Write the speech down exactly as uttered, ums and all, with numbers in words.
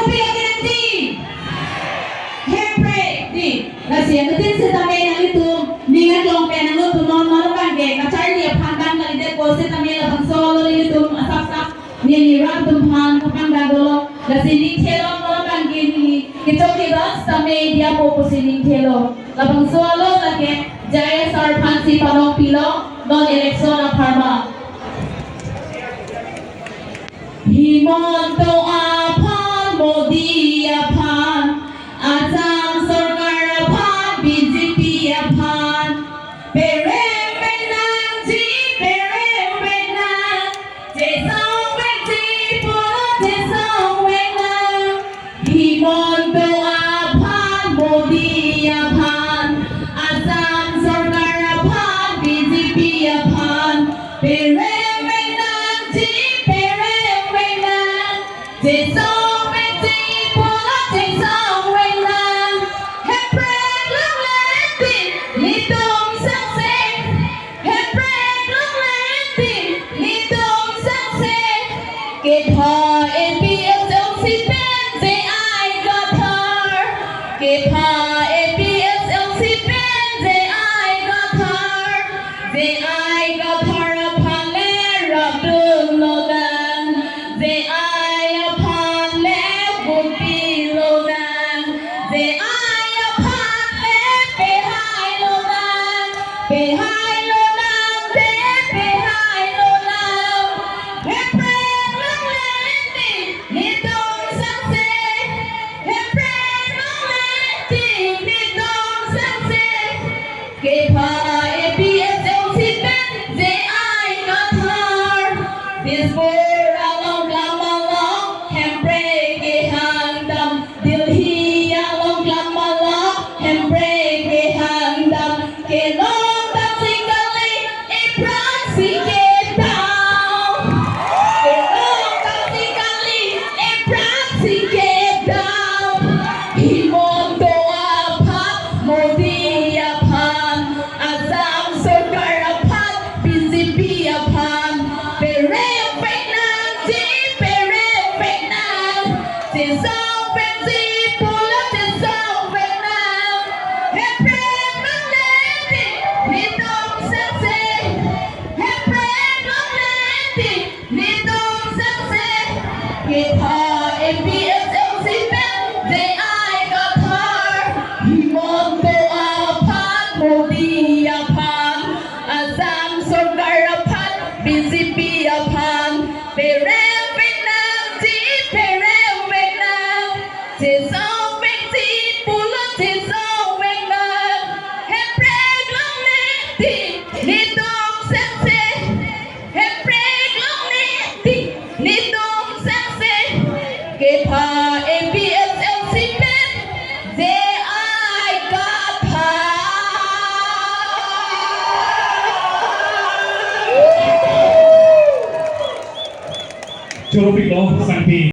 Hemphrek nangji. Hemphrek di. Lasi anuttin setame nanglitum ning aklong pen nanglitum non non abangke kacharli aphan dam kalidetpo setame labangso alo nanglitum asap sap neli rat atum aphan kapangdang dolo. Lasi ning thelo non abangke neli kechok kebas tame diyapo pusi ning thelo. Labangso alo lake J I S R aphansi panong pilo non election apharman. Himanta aphan, Modi aphan, Assam Sorkar aphan, B J P aphan. Perem penang ji, perem penang. Chesong penji pulo chesong penang. Himanta aphan, Modi aphan, Assam Sorkar aphan, B J P aphan. Perem penang ji, perem penang. Chesong penji pulo chesong penang. Hemprek longle ti nelitum sangse. Hemprek longle ti nelitum sangse. Kepha A P H L C pen J I Kathar. Kepha A P H L C pen J I Kathar. J I Kathar aphan le rapdun lonang. J I aphan le vote pi lonang. J I aphan le pehai lonang. Pehai lonang, de pehai lonang. Hemprek longle ti nelitum sangse. Hemprek longle ti nelitum sangse. Kepha A P H L C pen J I Kathar. Dispur along klam along Hemprek kehang dam. Delhi along klam along Hemprek kehang dam. Kelong damsi kali, iphrangsi kedam. Kelong damsi kali, iphrangsi kedam. Himanta aphan, Modi aphan, Assam Sorkar aphan, B J P aphan. Perem penang ji, perem penang. Chesong penji pulo chesong penang. Hemprek longle ti nelitum sangse. Hemprek longle ti nelitum sangse. Kepha A P H L C pen J I Kathar. Himanta aphan, Modi aphan, Assam Sorkar aphan, B J P aphan. Perem penang ji, perem penang. Chesong penji pulo chesong penang. Hemprek longle ti nelitum sangse. Hemprek longle ti nelitum sangse. Kepha A P H L C pen J I Kathar. Choro pik lo, sangpi.